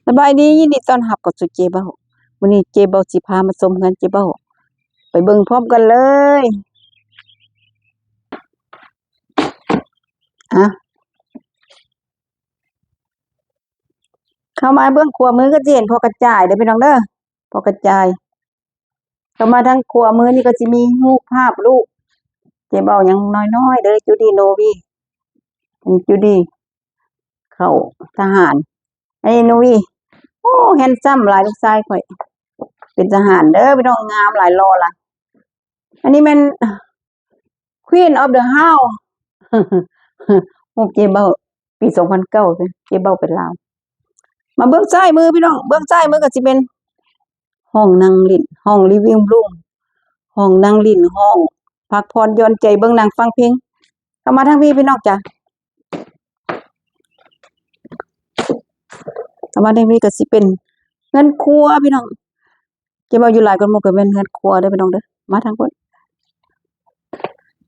ສະບາຍດີ ຍິນດີຕ້ອນຮັບເຂົ້າສູ່ເຈເບົ້າ. ມື້ນີ້ເຈເບົ້າຊິພາມາຊົມເຮືອນເຈເບົ້າ ໄປເບິ່ງພ້ອມກັນເລີຍ. ອະ ເຂົ້າມາເບື້ອງຂວາມືກໍຈະເຫັນພໍ່ກະຈາຍເດີພີ່ນ້ອງເດີ ພໍ່ກະຈາຍ. ເຂົ້າມາທາງຂວາມືນີ້ກໍຊິມີຮູບພາບລູກ ເຈເບົ້າຍັງນ້ອຍໆເດີ ຈູດີ ໂນວີ ອັນນີ້ຈູດີ ເຂົ້າທະຫານ. ອັນນີ້ໂນວີ ໂອ້ ແຮນຊຳຫຼາຍ ລູກຊາຍຂ້ອຍເປັນທະຫານເດີພີ່ນ້ອງ ງາມຫຼາຍ ຫຼໍ່ຫຼາຍ. ອັນນີ້ແມ່ນ Queen of the House ຮູບເຈເບົ້າ ປີສອງພັນເກົ້າ ເຈເບົ້າເປັນລາວ. ມາເບື້ອງຊ້າຍມືພີ່ນ້ອງ ເບື້ອງຊ້າຍມືກໍຊິເປັນຫ້ອງນັ່ງຫຼິ້ນ ຫ້ອງ living room ຫ້ອງນັ່ງຫຼິ້ນ ຫ້ອງພັກຜ່ອນຢ່ອນໃຈ ເບິ່ງໜັງຟັງເພງ. ເຂົ້າມາທາງນີ້ພີ່ນ້ອງຈ໋າ ເຂົ້າມາທາງນີ້ກໍຊິເປັນເຮືອນຄົວພີ່ນ້ອງ. ເຈເບົ້າຢູ່ຫຼາຍກວ່າໝູ່ກໍແມ່ນເຮືອນຄົວເດີພີ່ນ້ອງເດີ. ມາທາງພຸ້ນ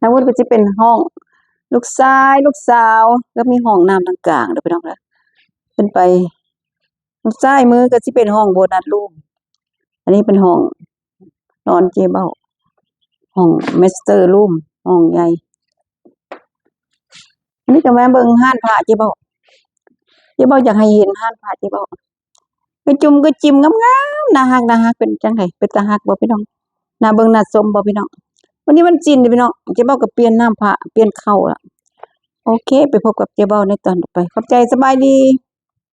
ທາງພຸ້ນກໍຊິເປັນຫ້ອງລູກຊາຍ ລູກສາວ ແລ້ວມີຫ້ອງນ້ຳທາງກາງເດີພີ່ນ້ອງເດີ. ຂຶ້ນໄປທາງຊ້າຍມືກໍຊິເປັນຫ້ອງໂບນັດລູມ ອັນນີ້ເປັນຫ້ອງນອນເຈເບົ້າ ຫ້ອງ master room ຫ້ອງໃຫຍ່. ອັນນີ້ກໍມາເບິ່ງຮ້ານພະເຈເບົ້າ ເຈເບົ້າຢາກໃຫ້ເຫັນຮ້ານພະເຈເບົ້າ. ກະຈຸ່ມກະຈິມງາມໆ ໜ້າຮັກ ໜ້າຮັກ ເປັນຈັ່ງໃດ ເປັນຕາຮັກບໍ່ພີ່ນ້ອງ ໜ້າເບິ່ງໜ້າຊົມບໍ່ພີ່ນ້ອງ? ມື້ນີ້ວັນສິນເດ້ພີ່ນ້ອງ ເຈເບົ້າກໍປ່ຽນນ້ຳພະ ປ່ຽນເຂົ້າລະ. ໂອເຄ ໄປພົບກັບເຈເບົ້າໃນຕອນຕໍ່ໄປ ຂອບໃຈ ສະບາຍດີ.